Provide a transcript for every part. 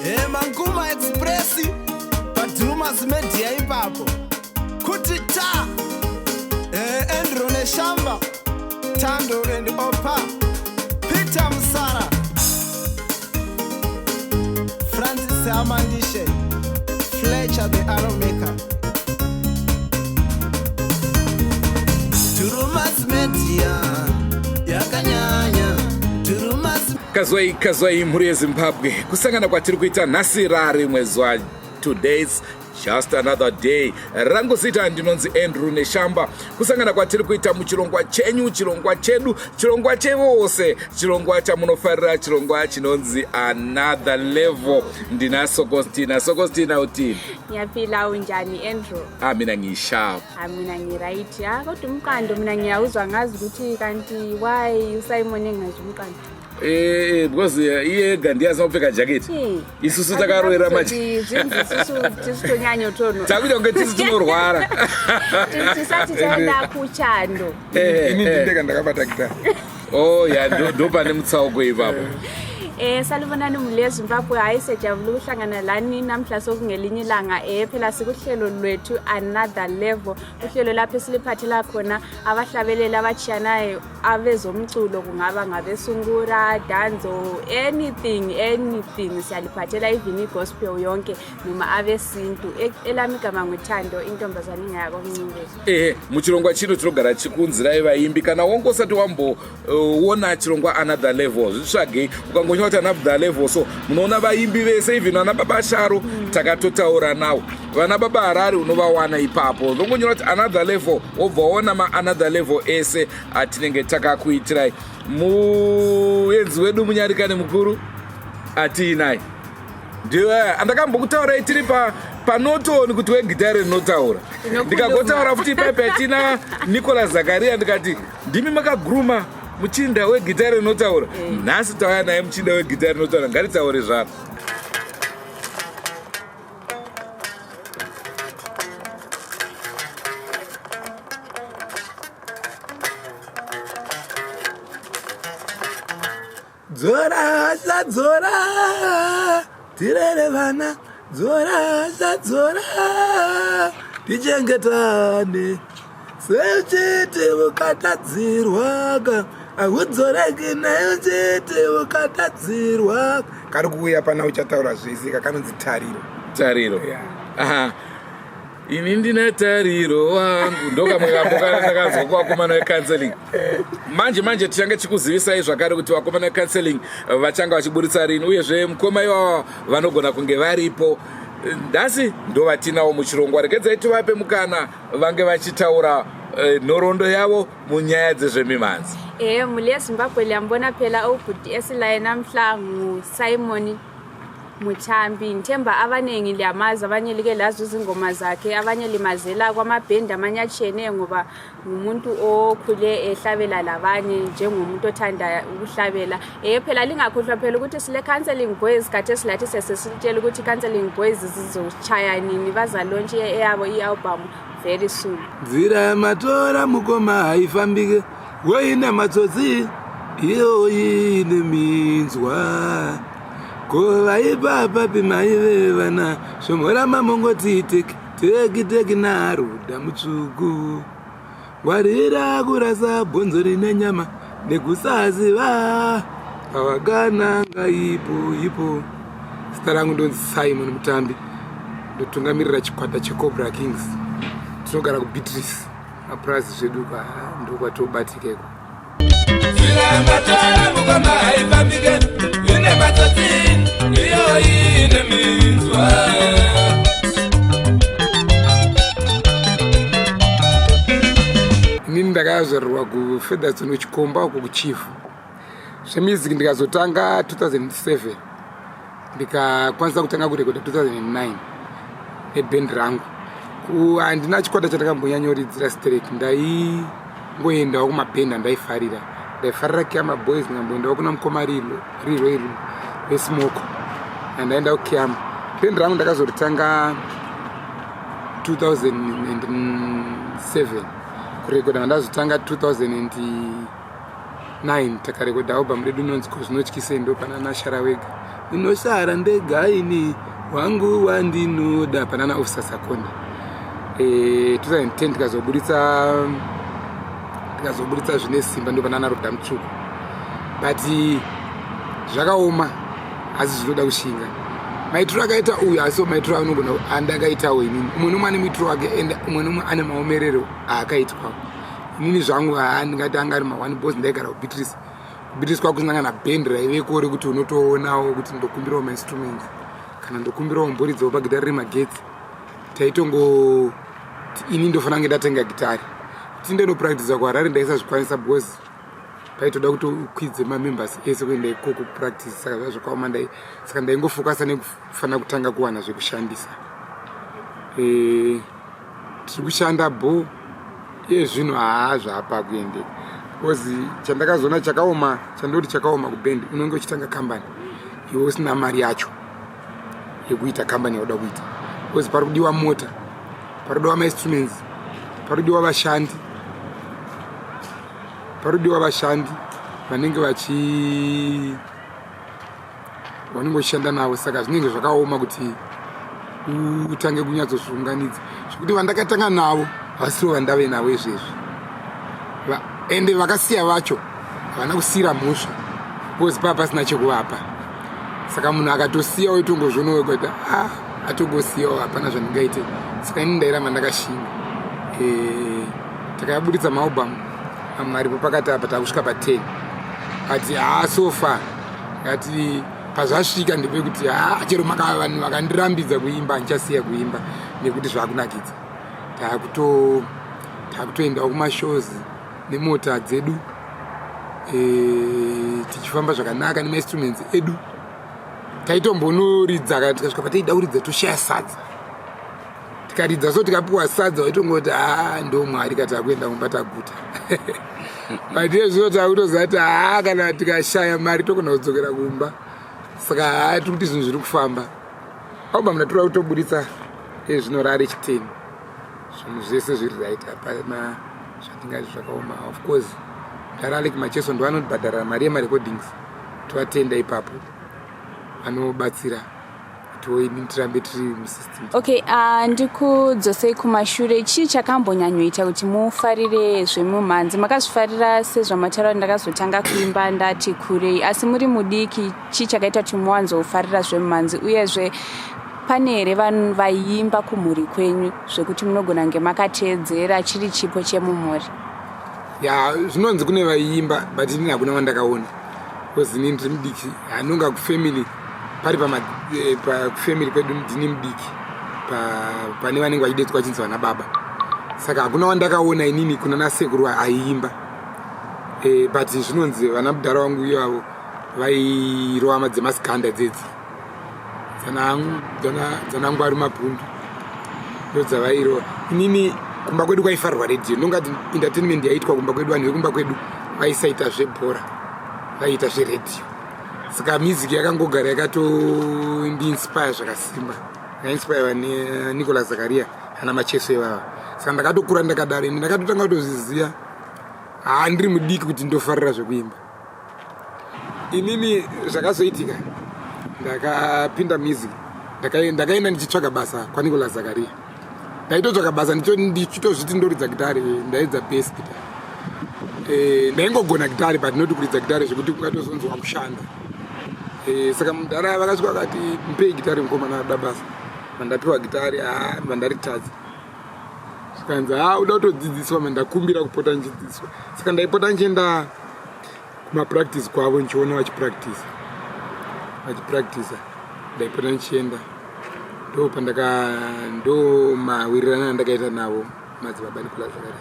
Manguma Express paDrumas Media ipapo kuti ta Andrew Neshamba, Tando and Opa, Peter Musara, Francis Amandishe, Fletcher the Arrow Maker. Drumas Media yakanyanya. Drumas Kazwai kazwai mhuri yeZimbabwe, kusangana kwatiri kuita nhasi rarimwe zuva. Today's just another day. Rangu zita ndinonzi Andrew Neshamba. Kusangana kwatiri kuita muchirongwa chenyu, chirongwa chedu, chirongwa chevose, chirongwa chamunofarira, chirongwa chinonzi Another Level. Ndina Sokostina. Sokostina, utini? Ngiyaphila, unjani, Andrew? Ah, mina ngisharp. Ha, mina ngiright. Ha, kodwa umqando mina ngiyawuzwa, ngazi ukuthi kanti why uSimon engazwa umqando. Because iye ega ndiye asina kupfeka jaketi. Isusu takaroera manje. Zvinzi isusu tisu tonyanya utono. Takuita kunge tisu tinorwara. Tisati taenda kuchando. Ini ndindega ndakabata gitara. Oh ya, ndo pane mutsauko ipapo. Salibonani mhuli yeZimbabwe, hayi, siyajabula ukuhlangana lani namhla sokungelinye ilanga. Phela sikuhlelo lwethu Another Level, uhlelo lapho esiliphathela khona abahlabeleli abatshiyanayo abezomculo, kungaba ngabesungura, dancehall, anything anything, siyaliphathela, even igospel yonke noma abesintu. Elami igama nguThando, intombazane ingayakoMncube. Ehe, muchirongwa chino tinogara chikunzirai vaimbi. Kana wonge usati wamboona chirongwa Another Level, zvitsvagei. Ukangonyora kuti Another Level, so munoona vaimbi vese, even vana Baba Sharo takatotaura nawo, vana Baba Harare unovawana ipapo. Unongonyora kuti Another Level, wobva waona maanother level ese atinenge takakuitirai. Muenzi wedu munyarikani mukuru atiinai ndiye andakambokutaurai tiri paNorton kuti wegitare rinotaura. Tinokuluma. Ndikagotaura futi paipi atina Nicolas Zakaria, ndikati ndimi makaguruma muchinda wegitare rinotaura. Nhasi tauya naye muchinda wegitare rinotaura, ngatitaure zvaro. Dzora hasha, dzora, tirere vana. Dzora hasha, dzora, tichengetane. Seuchiti ukatadzirwaka haudzoreki, neuchiti ukatadzirwa. Kari kuuya pana uchataura zvese, kakanonzi Tariro. Tariro. Yeah. Aha. Ini ndine tariro wangu, ndokamwe kambo kandakanzwa kuvakomana vecounseling. Manje manje tichange chikuzivisai zvakare kuti vakomana vecounseling vachanga vachiburitsa rini, uyezve mukoma ivava vanogona kunge varipo nhasi. Ndo vatinawo muchirongwa. Regedzai tivape mukana vange vachitaura nhoroondo yavo munyaya dzezvemimhanzi. Mhuli yeZimbabwe, liyambona phela ubhuti esilaye namhla nguSimon Mutambi. Ngithemba abaningi liyamazi, abanye like lazi izingoma zakhe, abanye limazela kwamabhendi amanye atshiyeneyo, ngoba ngumuntu okhule ehlabela labanye njengomuntu othanda ukuhlabela. Phela lingakhohlwa phela ukuthi sile Counseling Boys khathesi, lathi sesesitshela ukuthi Counseling Boys zizochaya nini, bazalontshi eyabo i-album very soon. Nzira yamatora mukoma haifambike, woine matsotsi, iyoyi ine minzwa. Ko vaipapapi maive vana shomora mamongoti teki teki teki naruda mutsvuku. Ngwarira kurasa bhonzo rine nyama nekusaziva pawakananga ipo ipo. Zita rangu ndonzi Simon Mutambi, ndotungamirira chikwata cheCobra Kings. Tinogara kuBeatrice, mapurazi zvedu ndokwatobatikeko. Nzira mukoma haifambike, ine matsotsi, iyo ine minzwa. Inini ndakazvarirwa kuFeatherstone, kuChikomba uko kuChivhu. Zvemusic ndikazotanga 2007, ndikakwanisa kutanga kurekoda 2009 nebhendi rangu. Handina chikwata chandakambonyanyoridzira straight, ndaingoendawo kumabhendi andaifarira. Ndaifarira Kiama Boys, ndikamboendawo kuna mukoma Riro Riro iro vesmoko, andaenda kuKiama. Bhendi rangu ndakazoritanga 2007, kurekoda ndazotanga 2009. 2009 takarekodha album redu inonzi Kozvinotyisei, ndo pana Nashara Wega, Ndinosara Ndega Ini, Wangu Wandinoda, panana Officer Sakonda. 2010 tikazoburitsa Zvine Simba, ndo panana Roda Mutsvuku. But zvakaoma, asi zvinoda kushinga. Maitiro akaita uyu asiwo maitiro anogona andakaitawo inini. Umwe nomwe ane muitiro wake, and umwe nomwe ane maomerero aakaitwawo. Inini zvangu, haa, ndingati anga ari ma1 bos. Ndaigara kuBeatrice. KuBeatrice kwakusina kana bhendi raiveko rekuti unotoonawo kuti ndokumbirawo mainstruments kana ndokumbirawo mburidzawo pagitari remagetsi. Taitongo ini ndofanira kunge ndatenga gitari kuti ndinopractisa kuHarare. Ndaisazvikwanisa because paitoda kuti ukwidze mamembers ese kuenda ikoko kupractice, saka zva zvakaoma. Saka ndaingofocusa nekufanira kutanga kuwana zvekushandisa. Tiri kushanda bo iye zvino, haa, zvapa kuendeka, because chandakazoona chakaoma, chandoti chakaoma kubhendi, unenge uchitanga kambani iwe usina mari yacho yekuita kambani yauda kuita, because pari kudiwa mota, pari kudiwa mainstruments, pari kudiwa vashandi, pari kudiwa vashandi vanenge vachishanda navo. Saka zvinenge zvakaoma kuti utange kunyatsozviunganidza, zvekuti vandakatanga navo havasirivo vandave navo izvezvi. Ende vakasiya vacho havana kusiyira mhosva, because paa pasina chekuvapa. Saka munhu akatosiya waitongozvionawo kuti a atongosiyawo, hapana zvandingaite. Saka ini ndairamba ndakashinga. Takaburitsa maalbum mamwe aripo pakati apa, takusvika pa10, but haa, so far ngati pazvasvika ndepekuti haa, chero vanhu vakandirambidza kuimba, handichasiya kuimba nekuti zvakunakidza. Takutoendawo kumashows nemota dzedu, tichifamba zvakanaka nemainstruments edu. Taitombonoridza kana tikasvika pataida kuridza toshaya sadza, tikaridza so tikapiwa sadza, waitongoti, "Haa, ndo Mwari ka, takuenda kumba taguta." But iye zvino takutoziva kuti haa, kana tikashaya mari togona kudzokera kumba. Saka haa, tiri kuti zvinhu zviri kufamba. Album ratura kutoburitsa ezvino rari chiteni, zvinhu zvese zviri right, hapana zvatingati zvakaoma. Of course ndaralek Macheso ndo anotibhadhara mari yemarecordings, tovatenda ipapo, vanobatsira kuti tirambe tiri musystem. Okay, ndikudzosei kumashure. Chii chakambonyanyoita kuti mufarire zvemumhanzi? Makazvifarira sezvamataura, "Ndakazotanga kuimba ndati kurei," asi muri mudiki, chii chakaita kuti muwanzofarira zvemumhanzi? Uyezve pane here vanhu vaiimba kumhuri kwenyu zvekuti munogona kunge makateedzera, chiri chipo chemumhuri? Ya, zvinonzi kune vaiimba, but inini hakuna wandakaona, because inini ndiri mudiki. Hanonga kufamily pari pakufamily kwedu ndini mudiki pane vanenge vachidetswa vachinzi vana baba, saka hakuna wandakaona inini kuna nasekuru aiimba. But zvinonzi vana mudhara vangu ivavo vairova madzemasiganda dzedzi dzanangwari mabhundu, ndo dzavairova. Inini kumba kwedu kwaifarirwa redhiyo, ndongati entertainment yaitwa kumba kwedu. Vanhu vekumba kwedu vaisaita zvebhora, vaiita zveredhiyo, saka music yakangogara yakatondiinspire zvakasimba. Yakainspire neNicolas Zakaria ana Macheso ivava. Saka ndakatokura ndakadaro, ende ndakatotanga kutozviziva, haa, ndiri mudiki kuti ndofarira zvekuimba. Inini zvakazoitika, ndakapinda music, ndakaenda ndichitsvaga basa kwaNicolas Zakaria. Ndaitotsvaga basa ndichitozviti ndoridza gitari, ndairidza bass guitar. Ndaingogona gitari, but not kuridza gitari zvekuti ungatozonzi wakushanda. Saka mudhara vakasvika vakati, "Mupei gitari mukomana ada basa." Mandapiwa gitari, haa, mandaritadza. Zvikanzi, "Ha, uda kutodzidziswa." Mandakumbira kupota ndichidzidziswa, saka ndaipota ndichienda kumapractice kwavo ndichiona vachipractice. Ndaipota ndichienda, ndo pandaka ndo mawirirana andakaita navo madzibaba Nicolas Zakaria.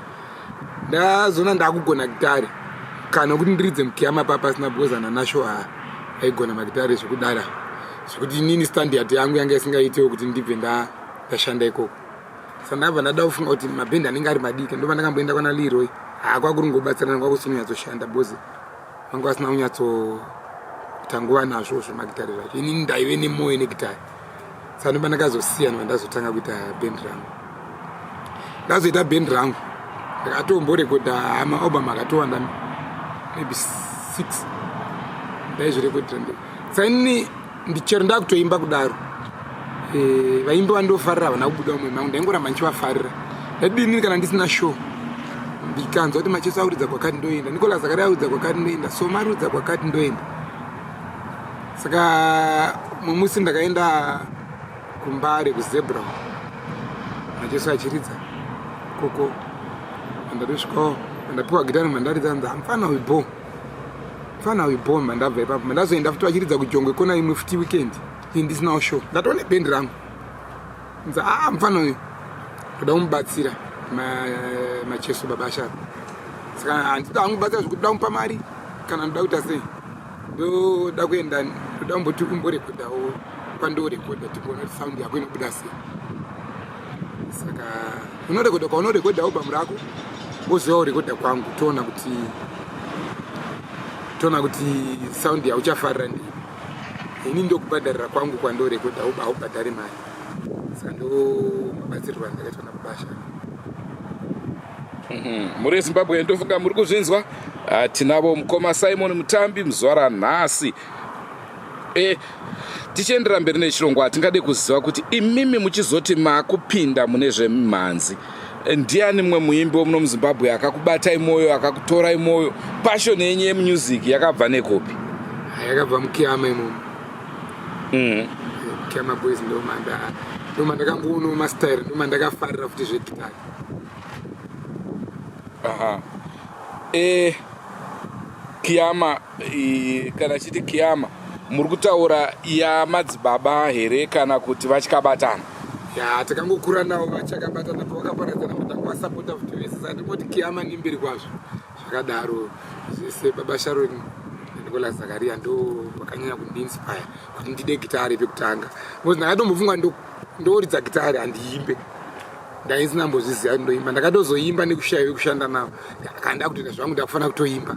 Ndazoona ndakugona gitari kana kuti ndiridze mukiyama pa pasina, because ana Nasho haa, aigona magitari zvekudara, zvekuti inini standard yangu yanga isingaitewo kuti ndibve ndashanda ikoko. Saka ndakabva ndada kufunga kuti mabhendi anenge ari madiki, ndobva ndakamboenda kwana Leroy. Haa, kwakuri ngobatsirana, kwakusina kunyatsoshanda because vanga vasina kunyatsoita nguva nazvo zvemagitari zvacho. Inini ndaive nemwoyo negitari, saka ndoba ndakazosiya, ndobva ndazotanga kuita bhendi rangu. Ndazoita bhendi rangu, ndakatomborekodha maalbum akatowanda, maybe 6 ndaizvirekodhera ndega. Saka inini ndichero ndakutoimba kudaro, vaimbi vandofarira havana kubuda mumwe mangu, ndaingoramba ndichivafarira. Ndadini kana ndisina show, ndikanzwa kuti Macheso auridza kwakati, ndoenda. Nicolas akati auridza kwakati, ndoenda. Soma aridza kwakati, ndoenda. Saka mumusi ndakaenda kuMbare, kuZebra, Macheso achiridza koko. Ndatosvikawo, ndapiwa gitari, mandaridza, nza mufana uyu bo, mufana uyu bo. Mandabva ipapo, mandazoenda futi vachiridza kuJongwe kona imwe futi weekend, ini ndisinawo show, ndatoone bhendi rangu. Nza a mufana uyu ndoda kumubatsira, Macheso, Baba Sharo. Saka handida hangu batsira zvekuti ndoda kumupa mari kana ndoda kuita sei. Ndoda kuenda, ndoda kumboti kumborekodhawo kwandorekodha, timboona kuti sound yako inobuda sei. Saka unorekodha kwaunorekodha album rako, woziva urekodha kwangu, toona kuti sound yauchafarira ndii. Ini ndokubhadharira kwangu kwandorekodha, haubhadhari mari. Saka ndo mabatsirirwo andakaitwa naBaba Sharo. Muri Zimbabwe, ndofunga muri kuzvinzwa. Tinavo mukoma Simon Mutambi muzuva ranhasi. Tichiendera mberi nechirongwa, tingade kuziva kuti imimi muchizoti maakupinda mune zvemimhanzi, ndiani mumwe muimbi wemuno muZimbabwe akakubatai mwoyo, akakutorai mwoyo? Passion yenyu yemusic yakabva nekupi? Yakabva muKhiama imomo. Khiama Boys, ndomandakangoonawo mastyle, ndomandakafarira futi zvegitari. Aha. Khiama, kana chiti Khiama, muri kutaura yamadzibaba here kana kuti vachikabatana? Ya, takangokura navo vachakabatana. Pavakaparadzana, matangowasapota futi vese. Saka ndingoti Khiama nemberi kwazvo zvakadaro zvese. Baba Sharon naNicolas Zakaria ndo vakanyanya kundiinspire kuti ndide gitari pekutanga, because ndakatombofunga ndoridza gitari, handiimbe. Ndaisinambozviziva kuti ndoimba. Ndakatozoimba nekushaya wekushanda navo. Kanda kutoita zvangu, ndakufanira kutoimba.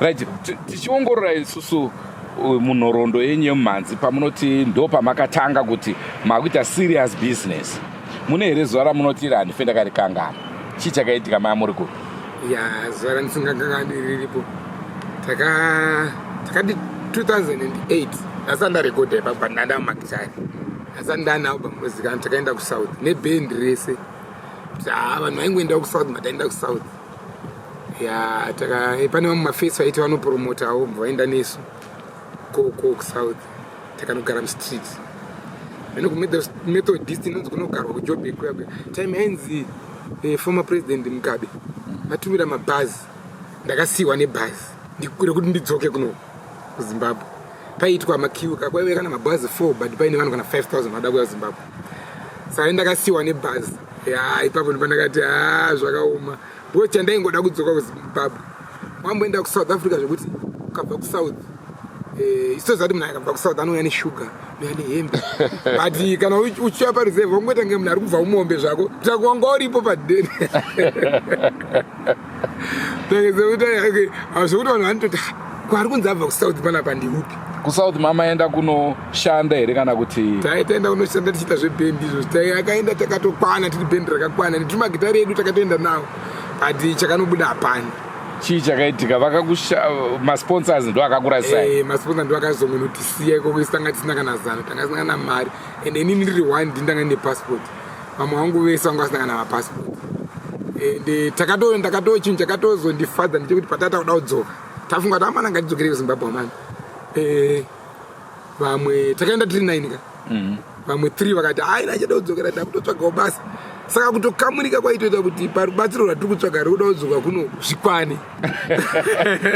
Right, tichiongorora isusu munhoroondo yenyu yemumhanzi, pamunoti ndo pamakatanga kuti makuita serious business, mune here zuva ramunoti iri handife ndakarikangana? Chii chakaitika maya muri kupi? Ya, zuva randisingakanganwi riripo. Takati 2008, ndasati ndarekodha ipapo, ndanda mumagitari, ndasati ndane album inozikanwa. Takaenda kuSouth nebhendi rese, kuti haa, vanhu vaingoenda kuSouth, mataenda kuSouth. Ya, taka pane vamwe mafesi vaiti vanopromotawo, vaenda nesu koko kuSouth. Takanogara mustreet ane kuMethodist, inonzi kunogarwa kuJobek kuya kuya. Time yainzi former President Mugabe vatumira mabhazi, ndakasiyiwa nebhazi rekuti ndidzoke kuno kuZimbabwe. Paiitwa maqueue, kwaive kana mabhazi 4, but paine vanhu kana 5000 vada kuya kuZimbabwe. Saka ndakasiyiwa nebhazi. Ya, ipapo ndipandakati ha, zvakaoma, because chandaingoda kudzoka kuZimbabwe. Wamboenda kuSouth Africa, zvekuti ukabva kuSouth, isoziva kuti munhu akabva kuSouth anouya neshuga, anouya nehembe, but kana uchiuya pareserve, wangoita nge munhu ari kubva umombe zvako, saka wanga uripo padeni zvekuti vanhu vanototi kwari kunzi abva kuSouth panapa ndiupi? KuSouth mamaenda kunoshanda here kana kuti? Taitaenda kunoshanda tichiita zvebhendi izvozvo. Takaenda takatokwana, tiri bhendi rakakwana, netumagitari edu takatoenda nawo, but chakanobuda hapana. Chii chakaitika? Vakakusha masponsors ndo akakurasai? Masponsor ndo akazongonotisiya ikoko. Isu tanga tisina kana zano, tanga tisina kana mari, and inini ndiri one ndindanga ndine passport, vamwe vangu vese vanga vasina kana mapassport. And ndakato chinhu chakatozondifadza ndechekuti patata kuda kudzoka, tafunga kuti amana, ngatidzokere kuZimbabwe amana. Vamwe takaenda tiri 9 ka, vamwe 3 vakati ai, nachada kudzokera, ndakutotsvagawo basa. Saka kutokamurika kwaitoita kuti parubatsiro rwatiri kutsvaga rekuda kudzoka kuno zvikwane.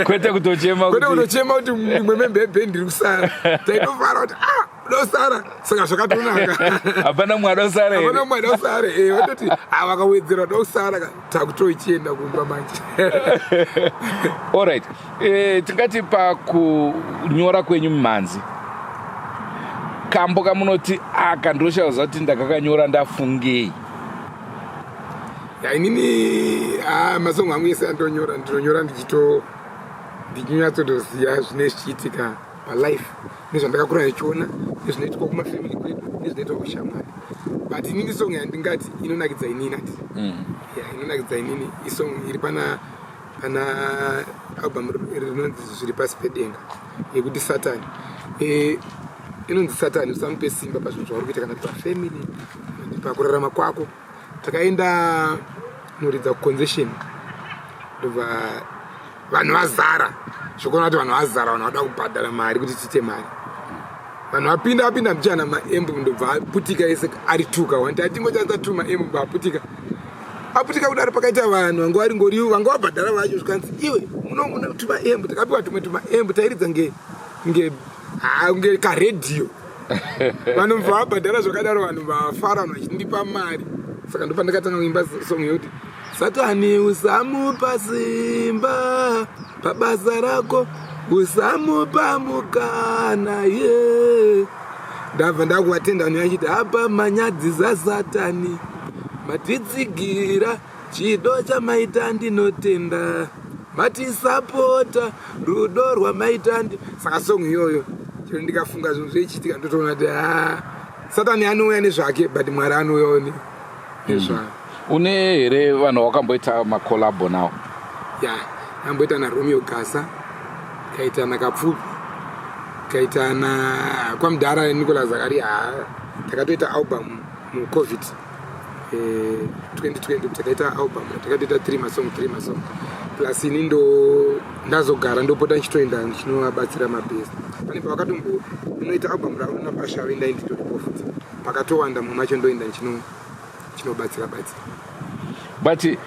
Kwete kutochema. Kwete kutochema kuti imwe membe yebhendi iri kusara. Taitofara kuti ah, dosara. Saka zvakatonaka. Hapana mumwe adosara here? Hapana mumwe adosara. Vatoti ah, vakawedzera dosara, takutoichienda kumba manje. Alright, tingati pakunyora kwenyu mumhanzi, kambo kamunoti aka ndoshaza kuti ndakakanyora ndafungei? Ya, inini masongo angu ese andonyora, ndinonyora ndichinyatsotoziva zvine zvichiitika palife, nezvandakakura ndichiona, nezvinoitwa kumafamily kwedu, nezvinoitwa kushamwari. But inini song yandingati inonakidza inini ati, ya, inonakidza inini isong iri pana Album rinonzi Zviri Pasi Pedenga, yekuti Satani, inonzi Satani usamupe simba pazvinhu zvauri kuita, kana kuti pafamily, pakurarama kwako. Takaenda noridza kuconcession, ndobva vanhu vazara, zvekuona kuti vanhu vazara, vanhu vada kubhadhara mari kuti tiite mari. Vanhu vapinda vapinda mbichana, maamp ndobva aputika ese ari tuka wanti atingoshandisa tu maamp, aputika aputika kudaro. Pakaita vanhu vanga vari ngori vanga vabhadhara vacho, zvikanzi, "Iwe, muno muna tumaamp." Takapiwa tumwe tumaamp, tairidza nge karedhiyo. Vanhu bva vabhadhara zvakadaro, vanhu vafara, vanhu vachindipa mari. Saka ndopa ndakatanga kuimba song yekuti, "Satani usamupa simba pabasa rako, usamupa mukana ye." Ndabva ndakuvatenda vanhu vachiti, "Apa manyadzisa Satani, matitsigira, chido chamaita ndinotenda, matisapota, rudo rwamaita." Saka song iyoyo, chero ndikafunga zvinhu zvoichitika, ndotoona kuti ha, Satani anouya nezvake, but Mwari anouyawo nezvake. Une here vanhu vakamboita macollabo nawo? Ya, amboita naRomeo Gasa, kaita naKapfupi, kaita na kwamudhara Nicolas Zakaria. Ha, takatoita album muCovid, 2020 takaita album, takatoita 3 masong, 3 masong plus ini. Ndo ndazogara, ndopota ndichitoenda ndichinovabatsira mabhesi. Pane pavakatombo unoita album ravo nabasharo, indai nditoripo futi, pakatowanda mumwe macho ndoenda ndichinobatsira batsira. But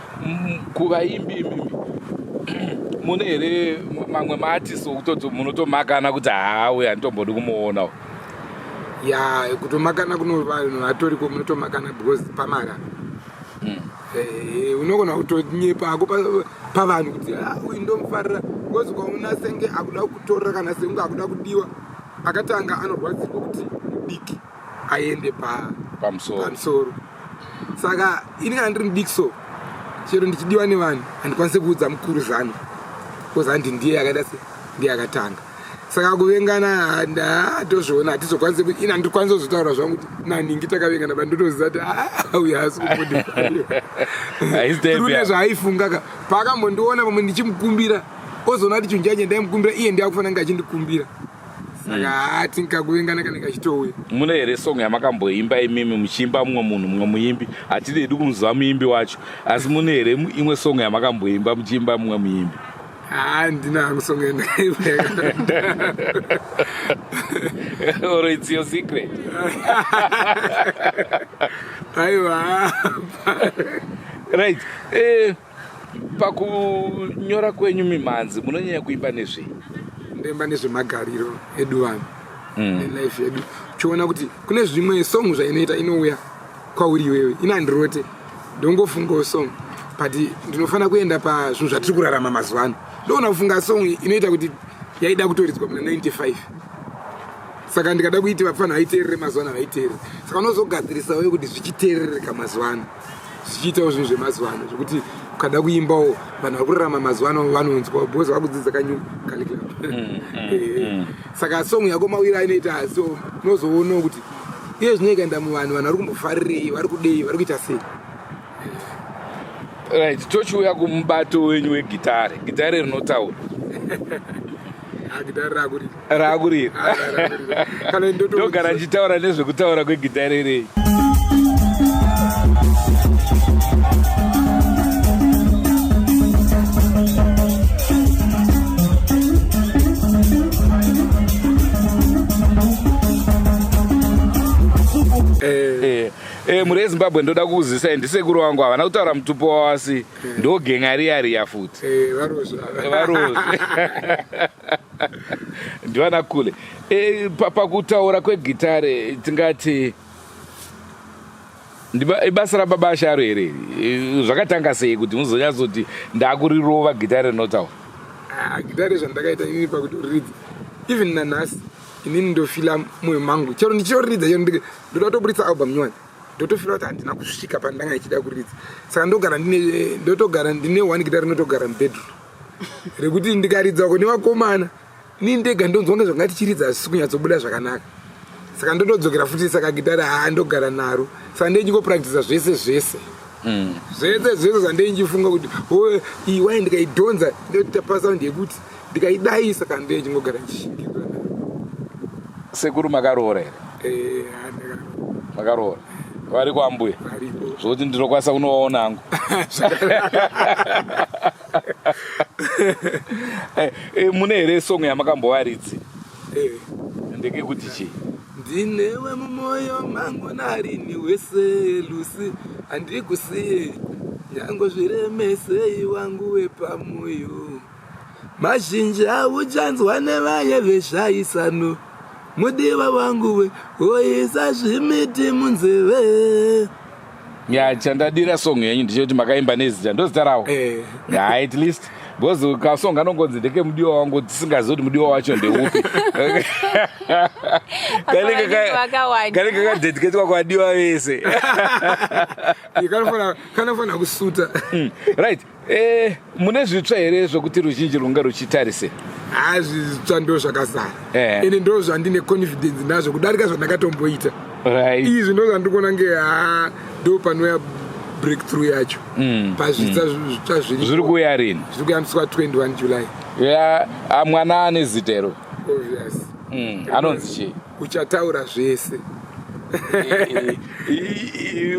kuvaimbi imimi mune here mamwe maartist okutoti munotomakana kuti haa, uyu handitombodi kumuona? Ya, kutomakana kuno vanhu vatoriko, munotomakana because pamara. Unogona kutonyepa hako pavanhu kuti, "Ah, uyu ndomufarira," because ukaona senge akuda kutorera kana sekunge akuda kudiwa, akatanga anorwadzirwa kuti mudiki aende pamusoro. Pamusoro. Saka ini kana ndiri mudiki so, chero ndichidiwa nevanhu, handikwanisi kuudza mukuru zano because handi ndiye akaita se ndiye akatanga. Saka kuvengana ndatozviona, hatizokwanisi kuti ini handikwanisi kuzotaura zvangu kuti naningi takavengana, but ndotoziva kuti, "Ah, uyu haasi kumbondifarira." Haisi type Rune zvaaifunga ka, paakambondiona pamwe ndichimukumbira, ozoona kuti chinhu chacho ndaimukumbira, iye ndiye akufanira kunge achindikumbira. Saka hatingakuvengana kana kachitouya. Mune here song yamakamboimba imimi muchiimba mumwe munhu, mumwe muimbi? Hatidi kumuziva muimbi wacho, asi mune here imwe song yamakamboimba muchiimba mumwe muimbi? Handina hangu song yandakaimba. Or it's your secret? Aiwa. Right, pakunyora kwenyu mimhanzi munonyanya kuimba nezvei? Ndoimba nezvemagariro edu vanhu nelife yedu. Chiona kuti kune zvimwe song zvainoita, inouya kwauri iwewe. Ina handirote, ndongofungawo song, but ndinofanira kuenda pazvinhu zvatiri kurarama mazuva ano. Ndoona kufunga song inoita kuti yaida kutoridzwa muna 95, saka ndikada kuiti vapfana vaiteerere mazuva ano, havaiteerere. Saka unozogadzirisawo kuti zvichiteerereka mazuva ano, zvichiitawo zvinhu zvemazuva ano, zvekuti ukada kuimbawo vanhu vari kurarama mazuva ano vanonzwa, because vakudzidza kanew curriculum. Saka song yako mawiro ainoita, so unozoonawo kuti iye zvino ikaenda muvanhu, vanhu vari kumbofarirei, vari kudei, vari kuita sei. Right, tochiuya kumubato wenyu wegitare, gitare rinotaura. Gitare rakurira. Rakurira. Kana ndogara ndichitaura nezvekutaura kwegitare rei. Mhuri yeZimbabwe, ndoda kukuzisai, ndisekuru wangu, havana kutaura mutupo wavo, asi ndogenga riya riya futi. Varozva. Varozve ndivana kule. Pakutaura kwegitare tingati ibasa rababa Asharo here? Zvakatanga sei kuti muzonyatsoti ndakurirova gitare rinotaura? Ah, gitare zvandakaita inini pakutoridza, even nanhasi inini ndofila mwoyo mangu chero ndichitoridza, chero ndoda kutoburitsa album nyowani, ndotofila kuti handina kusvika pandanga ndichida kuridza. Saka ndogara ndine, ndotogara ndine one gitare rinotogara mubedroom, rekuti ndikaridza uko nevakomana, inini ndega ndonzwa kunge zvanga tichiridza hazvisi kunyatsobuda zvakanaka. Saka ndotodzokera futi. Saka gitare, haa, ndogara naro. Saka ndechingopractisa zvese zvese. Zvese zvese zvandei ndichifunga kuti o iyi wai ndikaidhonza ndoita pasaundi yekuti ndikaidai, saka ndei chingogara ndichishingirira. Sekuru, makaroora here? Eh, Makaroora, vari kwambuya? Varipo. Zvokuti ndinokwanisa kunovaona hangu. Mune here song yamakambovaridzi? Eh. Ndekekuti chii? Ndinewe mumwoyo mangu narini wese, Lusi, handikusiye nyange zviremesei, wangu wepamoyo. Mazhinji auchanzwa nevaye vezvaisano, mudiwa wangu we woisa zvimiti munzeve. Ya, chandadira song yenyu ndechekuti makaimba nezita, ndozita ravo. Eh. Ya, at least because kasong kanongonzi ndekemudiwa wangu, tisingazivi kuti mudiwa wacho ndeupi. Vanenge vakawanda. Kanenge kakadedicatwa kwadiwa vese. Kanofanira kusuta. Right, mune zvitsva here zvokuti ruzhinji runge ruchitarise? Ha, zvitsva ndo zvakazara. Ende ndo zvandine confidence nazvo kudarika zvandakatomboita. Izvi ndo zvandiri kuona nge ha, ndo panouya breakthrough yacho pazvitsva zvitsva zviri. Zviri kuuya rini? Zviri kuuya musi wa21 July. Ya, ah, mwana ane zita iro? Obvious. Anonzi chii? Uchataura Zvese.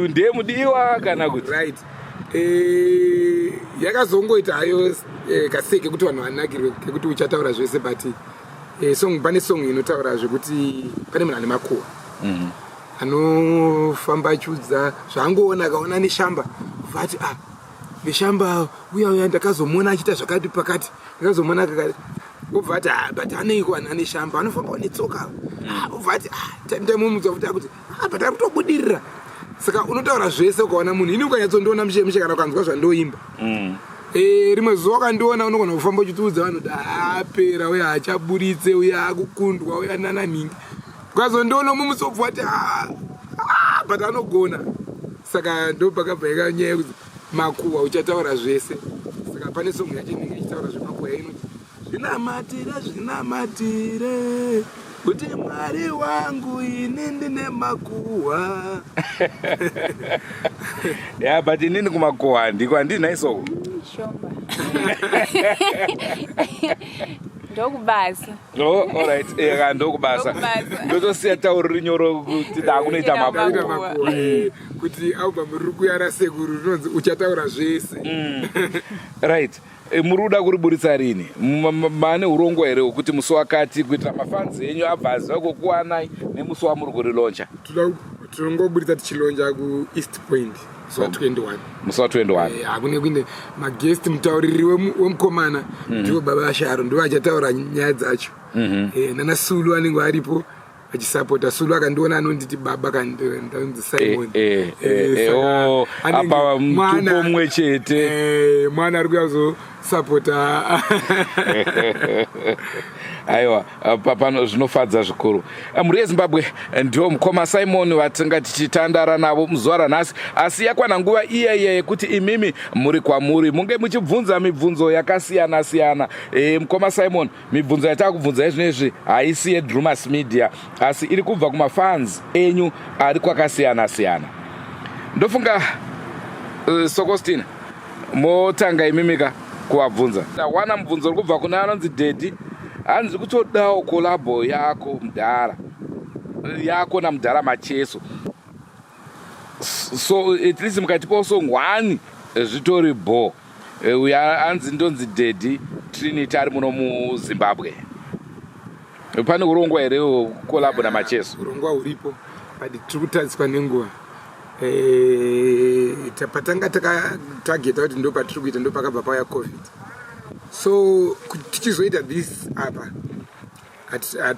Ndiye mudiwa kana kuti? Right, yakazongoita hayo kasei kekuti vanhu vanakirwe kekuti Uchataura Zvese, but song, pane song inotaura zvekuti pane munhu ane makuhwa anofamba achiudza zvaangoona. Akaona Neshamba, vati, "Ah, Neshamba uya uya, ndakazomuona achiita zvakati pakati, ndakazomuona kakati." Obva ati, "Ah, but aneiko vanhu aNeshamba anofamba netsoka?" Ah, obva ati, "Ah, time time." Mumudza futi akuti, "Ah, but ari kutobudirira." Saka unotaura zvese ukaona munhu. Ini ukanyatsondiona mushe mushe kana ukanzwa zvandoimba, rimwe zuva ukandiona unogona kufamba uchitiudza vanhu kuti apera uye hachaburitse uye akukundwa uye nananhingi. Ukazondiona mumusobvu wati, "Ah, ah, but anogona." Saka ndo pakabva nyaya yekuti makuhwa, Uchataura Zvese. Saka pane song yacho inenge ichitaura zvemakuhwa inoti, "Zvinamatire, zvinamatire kuti Mwari wangu, ini ndine makuhwa." Ya, but inini kumakuhwa handiko, handina isoko. Shomba, ndokubasa. Oh, alright. Ndokubasa. Ndokubasa. Ndotosiya tauri rinyoro kuti dakunoita Kuita makuhwa. Ndaita makuhwa, kuti album riri kuuya rasekuru rinonzi Uchataura Zvese. Right, muri kuda kuriburitsa rini? Mane urongwa here hwekuti musi wakati, kuitira mafans enyu abva aziva kokuwanai nemusi wamuri kurilauncha? Tinongoburitsa tichilauncha kuEast Point musi wa21. Musi wa21. Hakune kuine maguest, mutauriri wemukomana ndivo baba Sharo, ndivo achataura nyaya dzacho. Nana Sulu anenge aripo achisapota. Sulu akandiona anonditi baba, kandanzi Simon. Eh, oh, apa mutupo mumwe chete. Mwana ari kuya kuzosapota. Aiwa, pano zvinofadza zvikuru. Mhuri yeZimbabwe, ndiwo mukoma Simon vatinga tichitandara navo muzuva ranhasi, asi yakwana nguva iya iya yekuti imimi muri kwamuri munge muchibvunza mibvunzo yakasiyana siyana. Mukoma Simon, mibvunzo yatakubvunza izvinezvi haisi yeDrumas Media, asi iri kubva kumafans enyu ari kwakasiyana siyana. Ndofunga Sokostina, motanga imimika kuvabvunza. Ndawana mubvunzo uri kubva kuna anonzi Dedi, hanzi kutodawo collabo yako mudhara, yako namudhara Macheso. So at least mukatipawo song one zvitori bo. Uyu anzi ndonzi Dedi Trinity, ari muno muZimbabwe. Pane urongwa here collabo naMacheso? Urongwa huripo, but tiri kutariswa nenguva. Patanga takatageta kuti ndo patiri kuita, ndo pakabva pauya COVID. So tichizoita this apa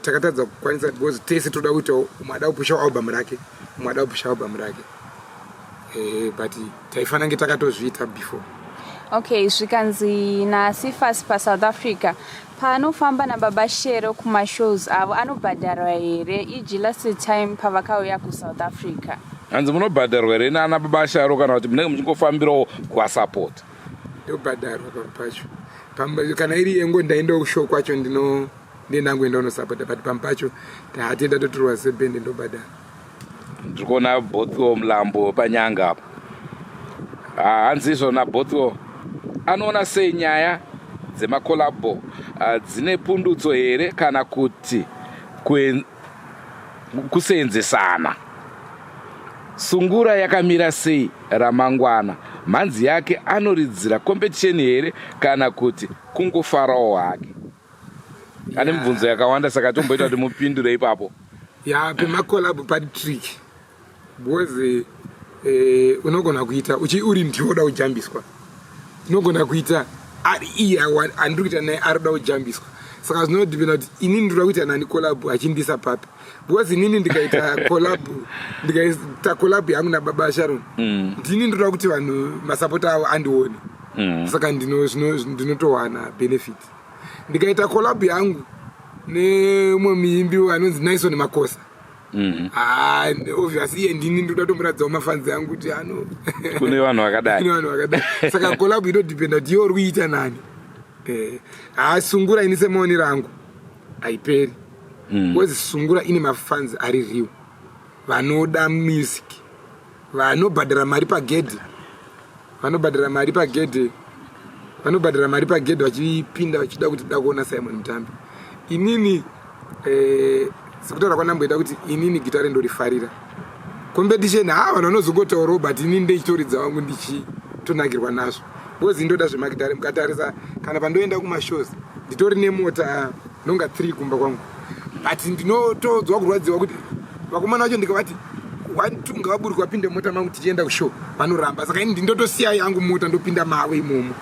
takatadza kukwanisa because tese toda kuita, umwe ada kupusha album rake, umwe ada kupusha album rake, but taifanira kunge takatozviita before. Okay, zvikanzi naSifas paSouth Africa, paanofamba nababa Shero kumashows avo anobhadharwa here, eg last time pavakauya kuSouth Africa? Hanzi munobhadharwa here nana baba Sharo, kana kuti munenge muchingofambirawo kuwasapota? Ndobhadharwa pamwe pacho. Kana iri yengo ndaendawo kushow kwacho, ndino ndendangoenda unosapota, but pamwe pacho taatenda totorwa sebhendi, ndobhadhara. Ndiri kuona Bothwell Mulambo panyanga apo. Ah, hanzi izvona Bothwell anoona sei nyaya dzemakolabho, ah, dzine pundutso here kana kuti kuseenzesana? Sungura yakamira sei ramangwana? Mhanzi yake anoridzira competition here kana kuti kungofarawo hake? Ane mibvunzo yakawanda, saka tomboita kuti mupindure ipapo. Ya, pemakolabho pari trick because unogona kuita uchi uri ndioda kujambiswa, unogona kuita ari iye andiri kuita naye arikuda kujambiswa. Saka zvinodhipenda kuti inini ndinoda kuita nani collab, achindisa papi, because inini ndikaita collab, ndikaita collab yangu nababa Sharon, ndini ndinoda kuti vanhu masapota avo andione. Saka ndinotowana benefit. Ndikaita collab yangu nemumwe muimbi anonzi Nison Makosa, Ah, obvious, iye ndini ndoda tomuratidzawo mafanzi angu kuti ano kune vanhu vakadai. Kune vanhu vakadai. Saka collab inodhipenda kuti iwe uri kuita nani. Ha, sungura ini semaonero angu haiperi, because sungura ine mafanzi ari real, vanoda music, vanobhadhara mari pagedhi, vanobhadhara mari pagedhi, vanobhadhara mari pagedhi vachipinda vachida kuti da kuona Simon Mutambi. Inini sekutaura kwandamboita kuti inini gitare ndorifarira, competition ha, vanhu vanozongotaurawo, but inini ndechitoridza wangu ndichitonakirwa nazvo because ndoda zvemagitare. Mukatarisa kana pandoenda kumashows, nditori nemota nonga 3 kumba kwangu, but ndinotodzwa kurwadziwa kuti vakomana vacho ndikavati one two ngavaburuke vapinde mota mangu tichienda kushow, vanoramba. Saka ini ndindotosiya yangu mota, ndopinda mavo imomo.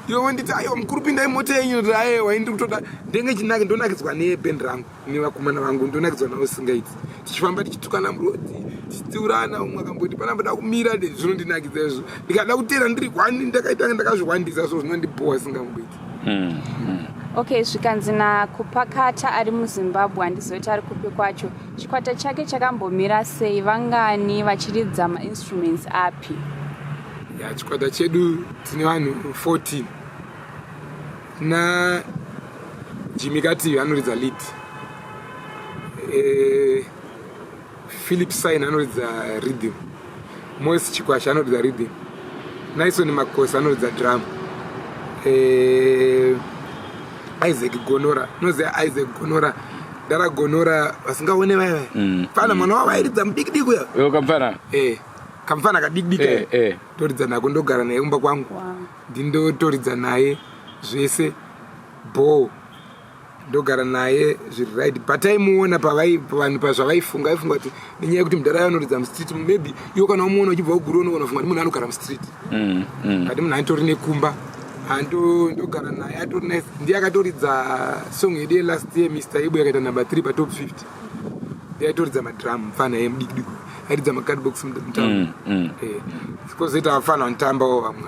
Iwe wonditi, "Aiwa mukuru, pindai mota yenyu." Ndoti, "Aiwa, ini ndikutoda ndenge chinake, ndonakidzwa nebhendi rangu nevakomana vangu, ndonakidzwa navo singaiti." Tichifamba tichitukana murodhi, tichitsiurana, umwe akamboti panamboda kumira, zvinondinakidza izvo. Ndikada kuteera ndiri kwani ndakaita ndakazviwandisa, so zvinondibhowa singamboiti. Okay, zvikanzi nakupakata ari muZimbabwe, handizivi kuti ari kupi kwacho, chikwata chake chakambomira sei, vangani, vachiridza mainstruments api? Ya, chikwata chedu tine vanhu 14. Na Jimmy Kati anoridza lead, Philip Sign anoridza rhythm, Mos Chikwasha anoridza rhythm, Nison Makosi anoridza drum, Isaac Gonora, unoziva Isaac Gonora, dara Gonora vasingaone vaya vaya, fana mwana wavo airidza mudiki diki uya. Iwe kamfana. Kamfana kadiki diki. Toridza nako, ndogara naye kumba kwangu. Ndindotoridza naye zvese bo, ndogara naye zviri right, but aimuona vanhu pazvavaifunga, aifunga kuti nenyaya yekuti mudhara anoridza mustreet, maybe iwo kana wamuona uchibva kuguru unogona kufunga kuti munhu anogara mustreet, but munhu anitori nekumba, ndogara naye, atori nice. Ndiye akatoridza song yedu yelast year, Mr Ibo, yakaita number 3 patop 50. Ndiye aitoridza madrum, mufana ye mudiki diki airidza macardbox mutown. Kozoita vafana vanotambawo, vamwe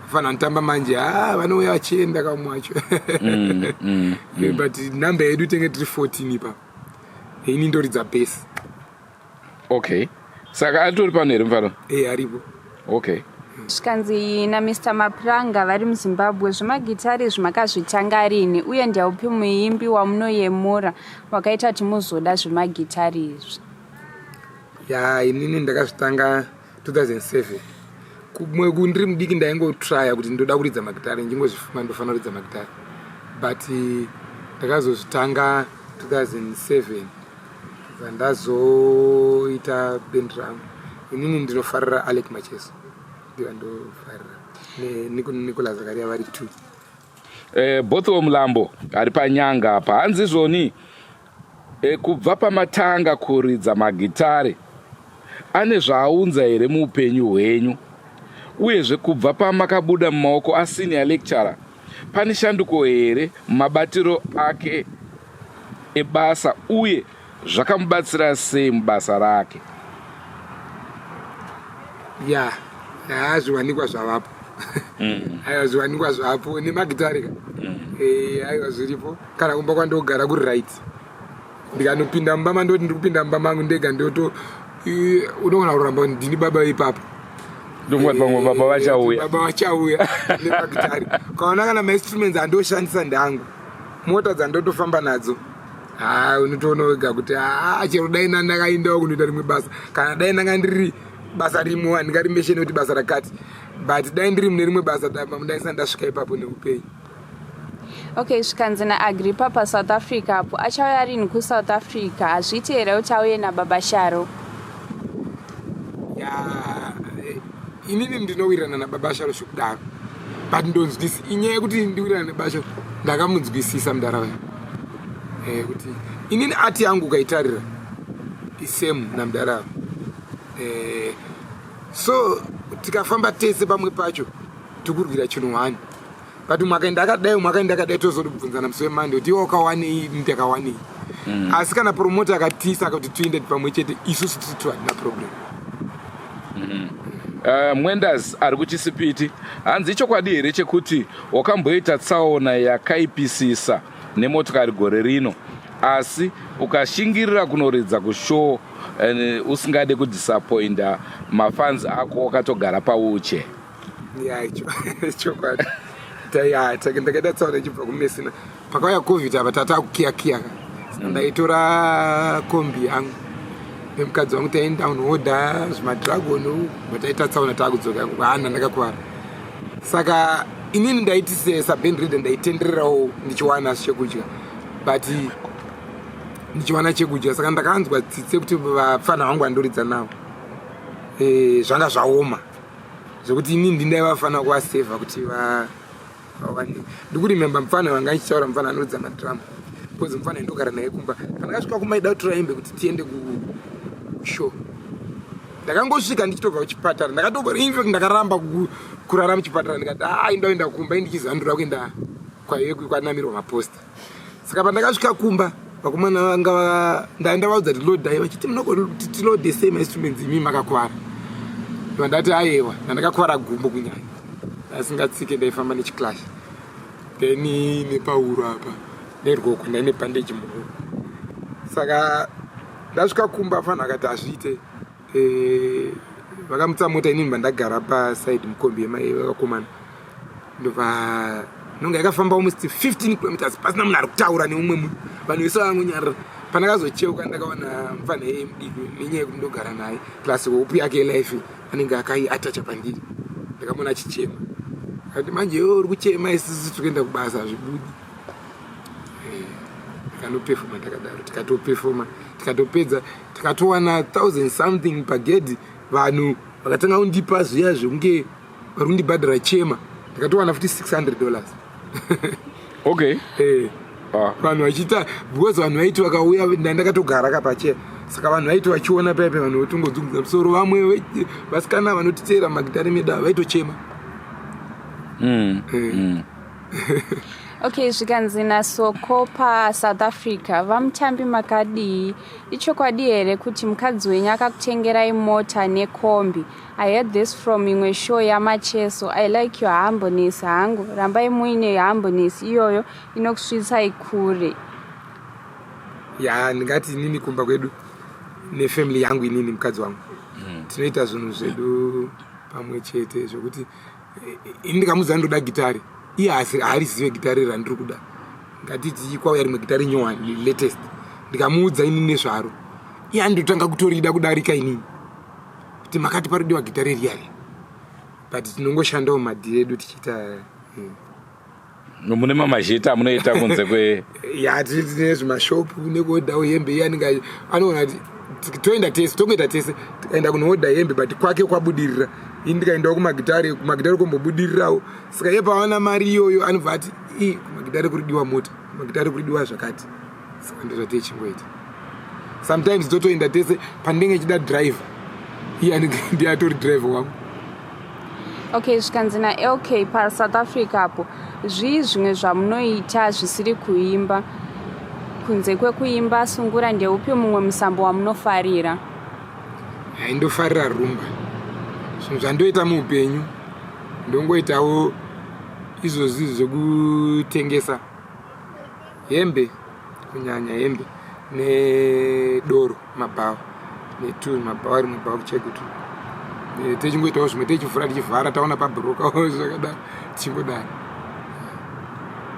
vafana vanotamba manje, ha, vanouya vachienda kamwe wacho. But namba yedu tenge tiri 14 ipapo, ini ndoridza bass. Okay, saka atori pano here mufana? Aripo. Okay. Zvikanzi naMr Mapranga vari muZimbabwe, zvemagitari izvi makazvitanga rini, uye ndeupi muimbi wamunoyemura wakaita kuti muzoda zvemagitari izvi? Ya, inini ndakazvitanga 2007. Kumwe kundiri mudiki ndaingotraya kuti ndoda kuridza magitari, ndingozvifunga ndofanira kuridza magitari, but ndakazozvitanga 2007 zvandazoita band rangu. Inini ndinofarira Alec Macheso, ndiyo andofarira, neNicolas Zakaria, vari two. Bothwell Mulambo ari panyanga apa, hanzi izvoni kubva pamatanga kuridza magitare ane zvaaunza here muupenyu hwenyu? Uyezve kubva pamakabuda mumaoko asenior lecturer, pane shanduko here mumabatiro ake ebasa, uye zvakamubatsira sei mubasa rake? Ya, haa, zviwanikwa zvavapo. Aiwa, zviwanikwa zvapo nemagitari ka. Aiwa, zviripo. Kana kumba kwandogara kuri right, ndikanopinda mumba mandoti ndiri kupinda mumba mangu ndega, ndoto unogona kuramba ndini baba ipapo. Ndongoti vamwe baba vachauya. Baba vachauya nemagitari. Ukaona kana mainstruments andoshandisa ndangu, mota dzandotofamba nadzo, ha, unotoona wega kuti ha, chero dai ndakaendawo kunoita rimwe basa, kana dai ndanga ndiri basa rimwe handingarimesheni kuti basa rakati. But dai ndiri mune rimwe basa, ndaisati ndasvika ipapo neupenyu. Okay, zvikanzi naAgrippa paSouth Africa apo, achauya rini kuSouth Africa? Hazviiti here kuti auye nababa Sharo? Ya, inini ndinowirirana nababa Sharo zvekudaro, but ndonzwisi inyaya yekuti ndiwirirana nababa Sharo, ndakamunzwisisa mudhara kuti inini ati yangu ukaitarira isame namudhara. So tikafamba tese pamwe pacho tikurwira chinhu one, but umwe akaenda akadai, umwe akaenda akadai, tozodibvunzana musi wemande kuti iwe wakawanei, ndakawanei. Asi kana promoter akatisa akati tiende pamwe chete, isusu tiri tu hatina problem. Mwendas ari kuChisipiti, hanzi ichokwadi here chekuti wakamboita tsaona yakaipisisa nemotokari gore rino, asi ukashingirira kunoridza kushow usingade kudisappointa mafans ako, wakatogara pauche? Ya, icho chokwadi. Ya, ndakaita tsaona ichibva kuMessina. Pakauya COVID apa, tata kukiyakiya, saka ndaitora kombi yangu nemukadzi wangu, taienda kunoodha zvimadragon, bataita tsaona, taakudzoka hana ndakakuvara. Saka inini ndaiti saband leader ndaitendererawo ndichiwana chekudya, but ndichiwana chekudya. Saka ndakanzwa tsitsi yekuti vapfana vangu vandoridza navo, zvanga zvaoma zvekuti inini ndindaivafanira kuvasevha kuti vawane. Ndikuremember mufana wanga achitaura, mufana anoridza madhiramu, because mufana indogara naye kumba. Pandakasvika kumaida kutora hembe kuti tiende kushow, ndakangosvika ndichitobva kuchipatara. Ndakatobva, infact ndakaramba kurara muchipatara, ndikati ai ndoenda kumba, indichiziva ndoda kuenda kwaive kwanamirwa maposta. Saka pandakasvika kumba, vakomana vanga ndavaudza kuti lodai, vachiti munogoti tilode sei mainstruments imi makakuvara? Vandati aiwa, ndandakakuvara gumbo kunyanya, asingatsike, ndaifamba nechicrutch, then nepauro apa nerwoko ndaine bandage muhuro. Saka ndasvika kumba, fanhu akati hazviite. Vakamutsa mota, inini vandagara paside mukombi yevakomana, ndobva nonga yakafamba almost 15 kilometers pasina munhu ari kutaura neumwe munhu, vanhu vese vangonyarara. Pandakazocheuka, ndakaona mufana iye mudiki, nenyaya yekuti ndogara naye, plus hope yake yelife anenge akaiatacha pandiri. Ndakamuona achichema, akati manje iwe uri kuchema, isusu tiri kuenda kubasa, hazvibudi. Ndikanopefoma ndakadaro, tikatopefoma, tikatopedza, tikatowana thousand something pagedhi. Vanhu vakatanga kundipa zviya zvekunge vari kundibhadhara chema, ndakatowana futi $600. Vanhu vachiita, because vanhu vaiti vakauya, ndakatogara kapacheya, saka vanhu vaiti vachiona paipe, vanhu votongodzungudza musoro. Vamwe vasikana vanotiteera magitare medu vaitochema. Okay, zvikanzi naSoko paSouth Africa, vaMutambi makadii? Ichokwadi here kuti mukadzi wenyu akakutengerai mota nekombi? I heard this from imwe show yaMacheso. I like your humbleness hangu, rambai muine humbleness iyoyo, inokusvitsai kure. Ya, ndingati inini kumba kwedu nefamily yangu, inini mukadzi wangu, tinoita zvinhu zvedu pamwe chete, zvokuti ini ndikamudza ndoda gitari, iye haarizive gitari randiri kuda. Ngatiti kwauya rimwe gitari nyowani, latest, ndikamuudza ini nezvaro, iye andotanga kutorida kudarika inini, kuti makati parodiwa gitari riyari. But tinongoshandawo madhiri edu tichiita. Mune mamazhita amunoita kunze kwe? Ya, tine zvimashopu nekuodhawo hembe. Iye anenge anoona kuti toenda tese, tongoita tese, tikaenda kunoodha hembe, but kwake kwabudirira, ini ndikaendawo kumagitare, kumagitare kombobudirirawo. Saka iye pawana mari iyoyo anobva ati i kumagitare kuridiwa mota, kumagitare kuridiwa zvakati. Saka ndozvatichingoita. Sometimes totoenda tese, pandinenge chida driver, iye anenge ndiye atori driver wangu. Okay, zvikanzi naLK paSouth Africa apo, zvii zvimwe zvamunoita zvisiri kuimba? Kunze kwekuimba sungura, ndeupi mumwe musambo wamunofarira? Haindofarira rumba. Zvinhu zvandoita muupenyu, ndongoitawo izvozvi zvekutengesa hembe, kunyanya hembe nedoro, mabhawa netu mabhawa, rimwe bhawa kuChegutu. Techingoitawo zvimwe, techivhura, tichivhara, taona pabhuroka, zvakadaro, tichingodaro.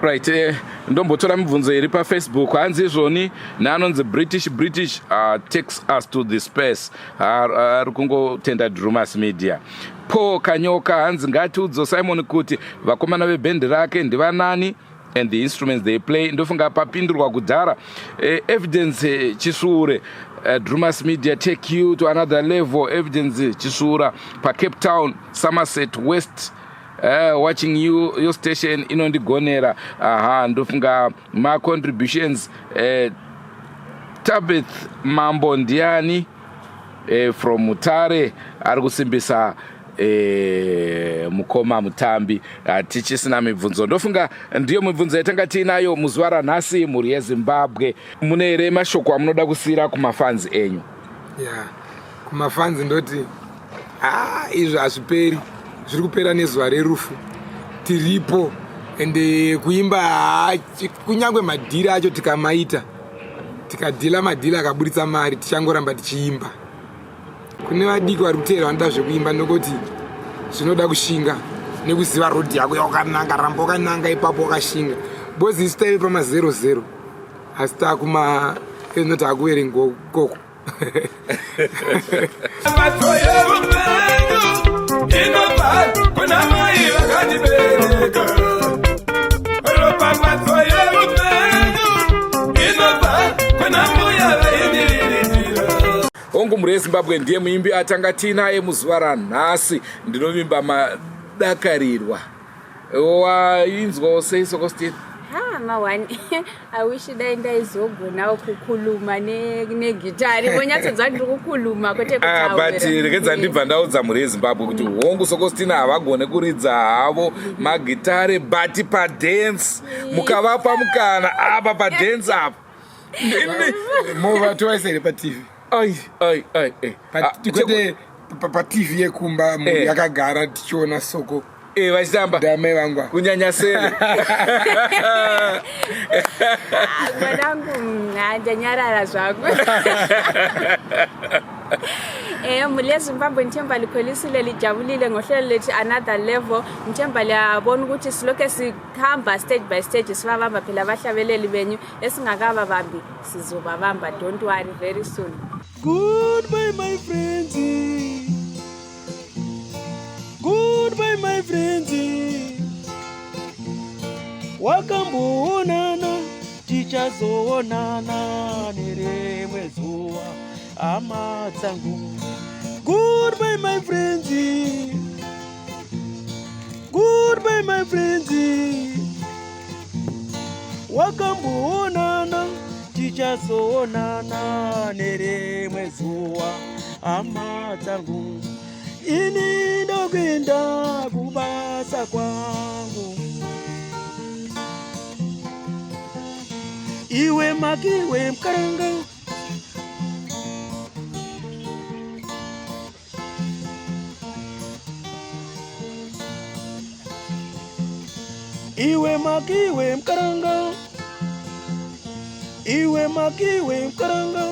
Right, ndombotora mibvunzo iri paFacebook. Hanzi izvoni neanonzi British British takes us to the space, ari kungotenda Drumas Media. Paul Kanyoka hanzi ngatiudzo Simon kuti vakomana vebhendi rake ndivanani and the instruments they play. Ndofunga papindurwa kudhara. Evidence Chisure, Drumas Media take you to another level. Evidence Chisura paCape Town, Somerset West, watching you, your station inondigonera. Aha, ndofunga macontributions. Tabeth Mambo ndiani from Mutare ari kusimbisa mukoma Mutambi. Tichisina mibvunzo, ndofunga ndiyo mibvunzo yatanga tiinayo muzuva ranhasi. Mhuri yeZimbabwe, mune here mashoko amunoda kusiyira kumafans enyu? Ya, kumafans ndoti ha, izvo hazviperi, zviri kupera nezuva rerufu. Tiripo ende kuimba kunyange madhiri acho tikamaita, tikadhila madhiri akaburitsa mari, tichangoramba tichiimba. Kune vadiki vari kuteera vanoda zvekuimba, nokuti zvinoda kushinga nekuziva road yako yawakananga. Ramba wakananga ipapo wakashinga, because isu taive pama 00, asi taakuma enoti akuverenga ikoko. Matso yeupenyu inobva kuna mai vakatibereka. Ropafadzo yeupenyu inobva kuna mbuya vaindiriritira. Hongu, mhuri yeZimbabwe, ndiye muimbi atanga tiinaye muzuva ranhasi. Ndinovimba madakarirwa. Wainzwawo sei, Sokostina? Ha, mawani, I wish dai ndaizogonawo kukhuluma negitari, vonyatsonzwa ndiri kukhuluma kwete Ah, but rekedza ndibva ndaudza mhuri yeZimbabwe kuti hongu, Sokostina havagone kuridza havo magitare, but padance mukavapa mukana apa, padance apa. Mova tovaisa here paTV? Ai ai ai ai. Ah, Kwete paTV yekumba, munhu yakagara tichiona Soko. Vachitamba. Ndamai vangu ava. Kunyanya sere. Mwanangu, ndanyarara zvangu. Mhuri yeZimbabwe, ngithemba likholisile, lijabulile ngohlelo lethu Another Level. Ngithemba liyabona ukuthi silokhe sihamba stage by stage, sibabamba phela abahlabeleli benyu. Esingakababambi sizobabamba, don't worry, very soon. Goodbye, my friends. Goodbye, my friends. Wakamboonana, tichazoonana nerimwe zuva, hama dzangu. Goodbye, my friends. Goodbye, my friends. Wakamboonana, tichazoonana nerimwe zuva, hama dzangu. Ini ndokuenda kubasa kwangu. Iwe Makiwe Mukaranga. Iwe Makiwe Mukaranga. Iwe Makiwe Mukaranga.